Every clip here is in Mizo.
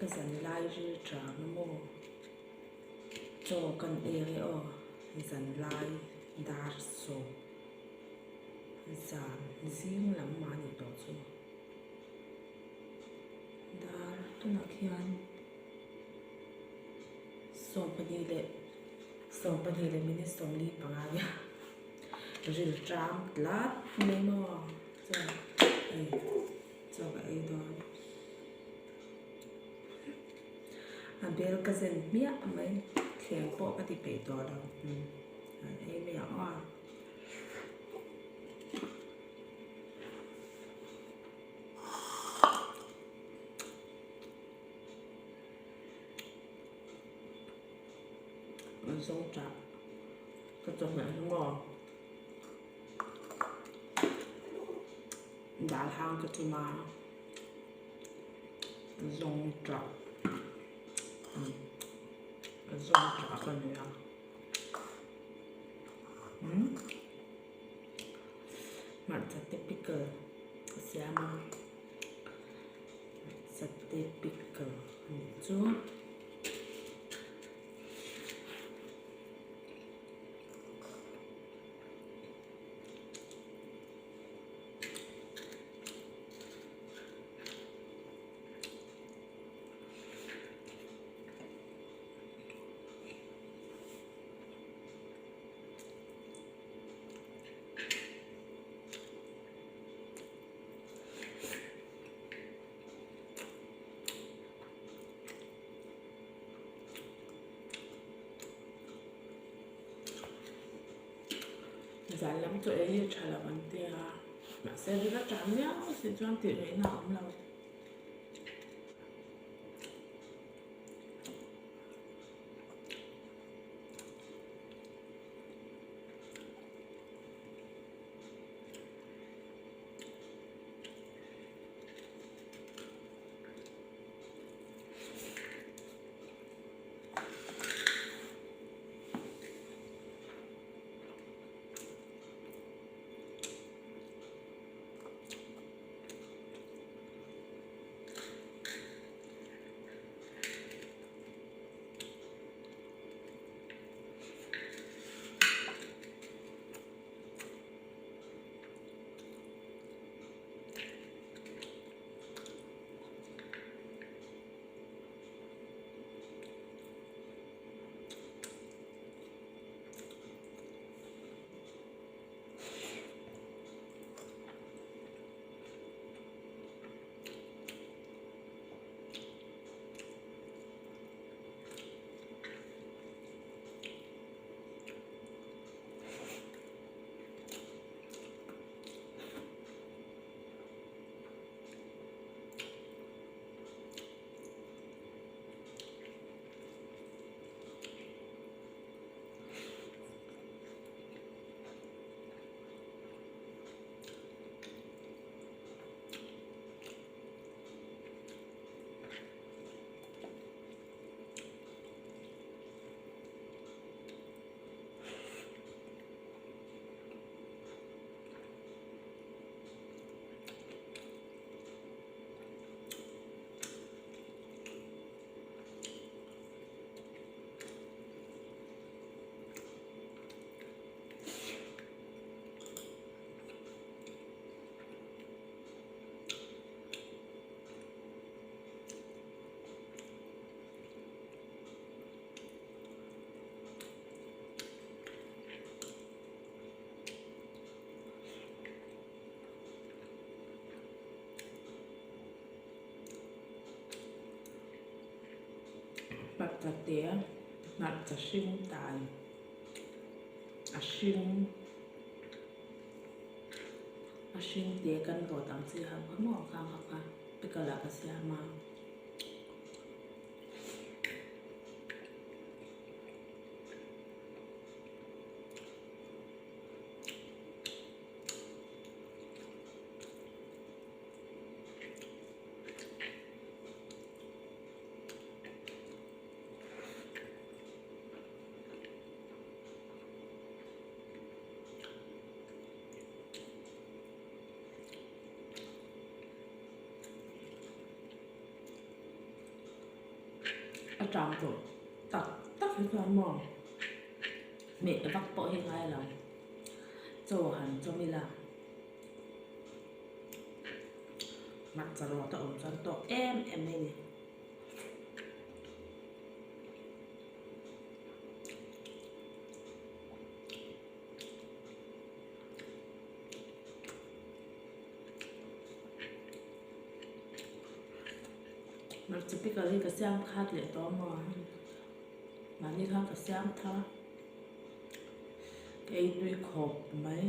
Ka zan lai ril tang a maw? Chaw kan ei ang e aw, zan lai dar sawm zan zing lam mah a nih tawh chu. Dar tunah khian 12 leh 12 leh minute 45 nia ril tang tlat mai maw chuan hei chaw ka ei dawn a bel ka zen hmiah mai thleng pawh ka ti peih tawh lo an ei mai ang aw. Zawngṭah ka chawhmeh hi maw dal hang ka tum a zawngṭah zawngṭah ka nei a umm. Hmarcha te pickle a siam a hmarcha te pickle a nih chu. Zan lam chu ei hi tha lo an tia mahse ril a tan miau si chuan tih ngaihna a awm lo. Hmarcha te hmarcha hring tai a hring a hring te kan rawt ang chi ho kha maw khang ho kha pickle ah ka siam a. ṭam tawh tak tak hi chuan maw hmeh vak pawh hi ngai lo chaw han chawm ila hmarcha rawt a awm chuan tawk em em mai a ni. Hmarcha pickle hi ka siam khat leh tawh maw mahni khan ka siam thar a ka ei tui khawp mai.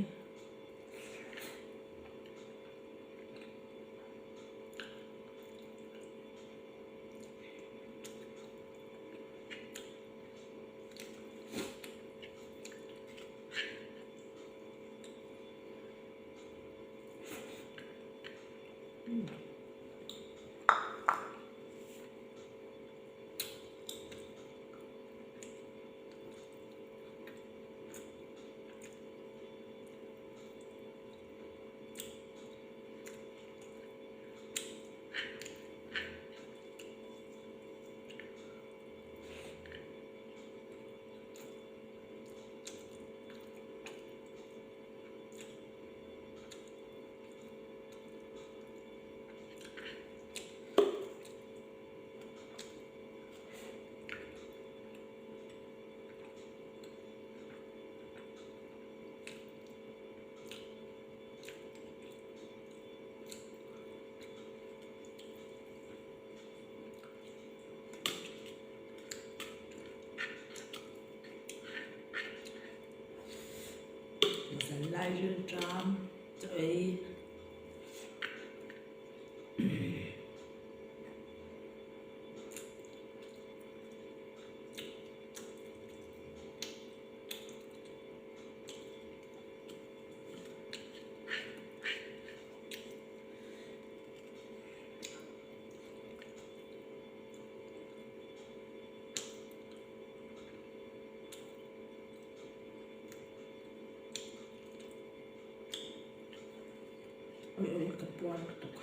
Zan lai ril ṭam chaw ei. Oi oi ka puar lutuk.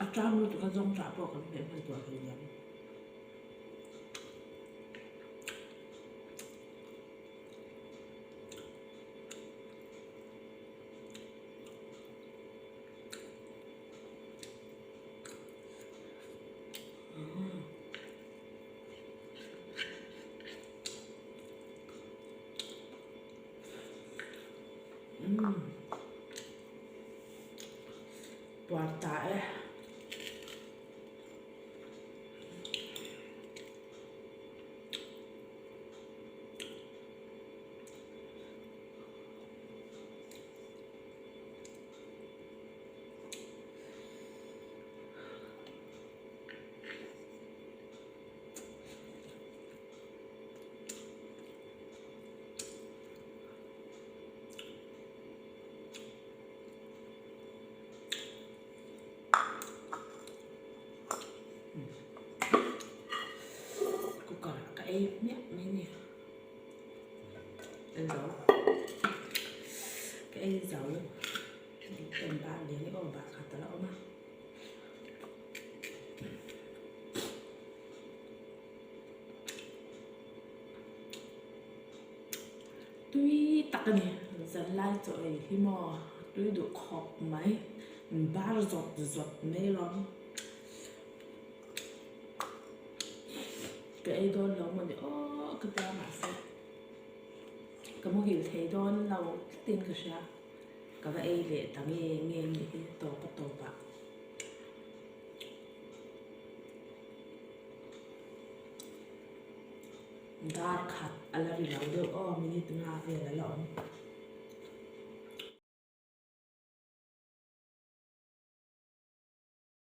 A ṭam lutuk a zawng ṭah pawh kan hmeh hman tawh thei ang. Puar ta e. Cooker ah ka ei hmiah mai ni hello ka ei zo pen bak lian hi aw bak khat a la awm a. Tui tak a ni, zan lai chaw ei hi maw tui duh khawp mai, bar zawt zawt mai alawm. Ka ei dawn lo maw ni aw ka tia mahse ka muhil thei dawn lo tlatin ka hria, ka va ei leh ta nge nge nih hi tawp a tawp ah. Dar khat a la ri lo deuh aw minute nga vel a la awm.